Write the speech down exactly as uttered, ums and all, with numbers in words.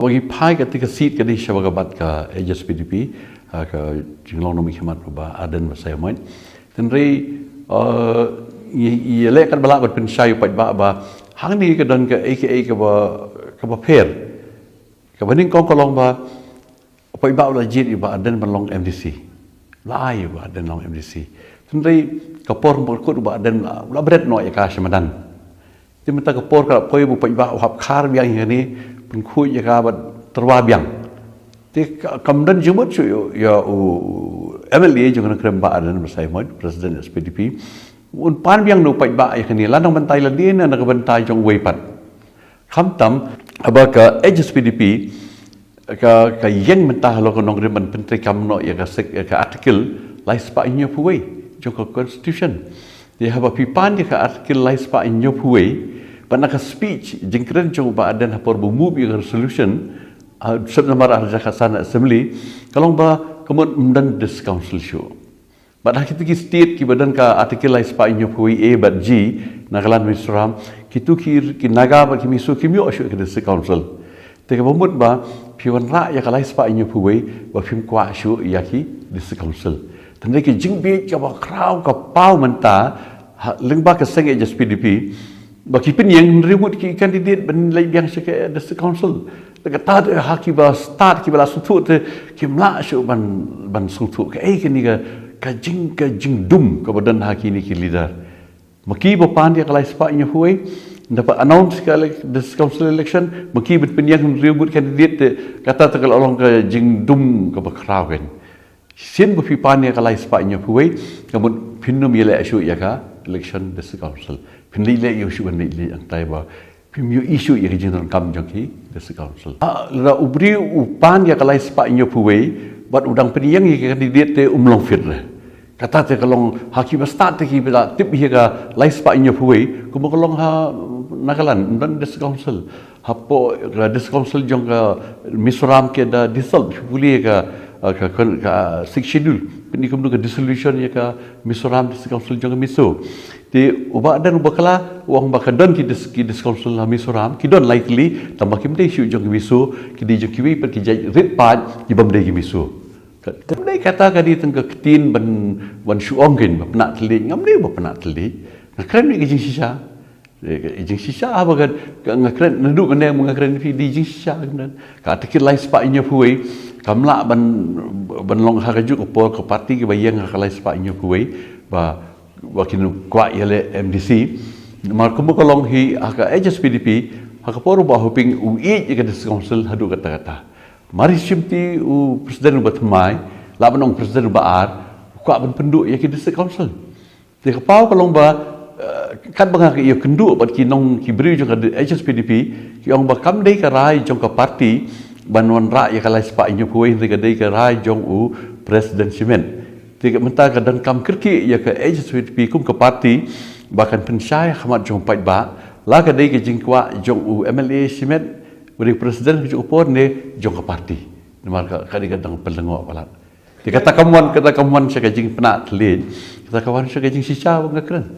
Ba ngi phai kata ka seat ka dei sha ba ka bat ka H S P D P, ha ka jinglong nongmihkhmat u Bah Ardent Basaiawmoit. Hynrei, eh, ngi, ngi leh katba lah ban pynshai u paidbah ba hangne ka don kaei kaei kaba, kaba pher. Kaba nyngkong ka long ba u paidbah u la jied ïa u Bah Ardent ban long M D C. La ai ïa u Bah Ardent long M D C. Hynrei ka por ba kut u Bah Ardent u la bret noh ïa ka sha madan. Te mynta ka por ka la poi ba u paidbah u hap khar biang ïa kane, pynkhuid ïa ka bad tyrwa biang. Te ka, kam don jingmut shuh ïa u M L A jong ka Nongkrem Bah Ardent Basaiawmoit, President H S P D P. Un pan biang na u paidbah ïa kane, la na ka bynta lade ne na ka bynta jong uwei pat. Khamtam, haba ka H S P D P ka, ka ïeng mynta halor ka nongrim ban pyntreikam noh ïa ka sek-, ïa ka article lai spah hynñiewphew wei jong ka constitution. Te haba phi pan ïa ka article lai spah hynñiewphew wei, bad na ka speech jingkren jong u Bah Ardent ha por ba u move ïa ka resolution, ha, sep namar ha ka san assembly, ka long ba ka mut ym don district council shuh. Bad ha kita ki state kiba don ka article lai spah hynñiewphew wei A bad G, Nagaland, Mizoram, kitu ki, ki Naga bad ki Mizo kim ïoh shuh ïa ka district council. Te kaba mut ba phi wanrah ïa ka lai spah hynñiewphew wei ba phim kwah shuh ïa ki district council. Te hynrei ka jingbieit kaba khraw ka paw mynta, ha, lyngba ka seng H S P D P, ba ki pynïeng hynriew ngut ki candidate ban leit biang sha ka district council. Te kata te ha kiba stad kiba la sngewthuh te kim lah shuh ban, ban sngewthuh kaei kane ka, ka jing, ka jingdum kaba don ha kine ki leader. Ma ki ba pan ïa ka lai spah hynñiewphew wei, da ba announce ka elec-, district council election, ma ki ba pynïeng hynriew ngut candidate te kata te ka la long ka jingdum kaba khraw kan. Sien ba phi pan ïa ka lai spah hynñiewphew wei, ka mut phin ym ïaleh shuh ïa ka election district council. Phin leit leh ïa u shuh ban leit leit hangtai ba phim ïohi shuh ïa ka jingdonkam jong ki district council. Ah, lada u briew u pan ïa ka lai spah hynñiewphew wei bad u dang pynïeng ïa ka candidate te um long fit re. Kata te ka long ha kiba stad te kiba la tip ïa ka lai spah hynñiewphew wei, kumba ka long ha Nagaland, ym don district council. Hapoh ka district council jong ka Mizoram ka da dissolve, phi pule ka, ka, ka, ka Sixth Schedule. Pynïeng kumno ka dissolution ïa ka Mizoram District Council jong ka Mizo. Te u Bah Ardent u bakla u ong ba ka don ki dis-, ki district council ha Mizoram, ki don lai tylli, tangba kim dei shuh jong ka Mizo, ki dei jong kiwei pat ki jait rit paid ki bym dei ki Mizo. Ka, kam dei kata ka dei tang ka ktien ban, ban shu ong kein ba pynah tylli, ngam dei ba pynah tylli. Nga kren ïa ka jingshisha. Eh, ka jingshisha ba ka, ka nga kren, naduh mynne ba nga kren phi, dei jingshisha ka kren. Ka article lai spah hynñiewphew wei kam lah ban, ban long ha kajuh ka por ka party kaba ïeng ha ka lai spah hynñiewphew wei ba, ba kin kwah ïaleh M D C. Namar kumba ka long hi ha ka H S P D P, ha ka por u Bah Hoping u ïeit ïa ka district council haduh katta katta. Mar i Shimti u president uba thymmai, lah ban ong president uba ar, u kwah ban pynduh ïa ki district council. Te ka paw ka long ba, eh, katba nga ïakynduh bad ki nong ki briew jong ka H S P D P, ki ong ba kam dei ka rai jong ka party ban wanrah ïa ka lai spah hynñiewphew wei, hynrei ka dei ka rai jong u President Shimet. Te ka mynta ka donkam kyrkieh ïa ka H S P D P kum ka party ba kan pynshai ha khmat jong u paidbah, la ka dei ka jingkwah jong u M L A Shimet, u dei president ka jong ka por ne jong ka party. Namar ka, ka dei ka dang pynlyngngoh palat. Te kata kam wan, kata kam wan sha ka jingpynah tylli. Kata kam wan sha ka jingshisha ba nga kren.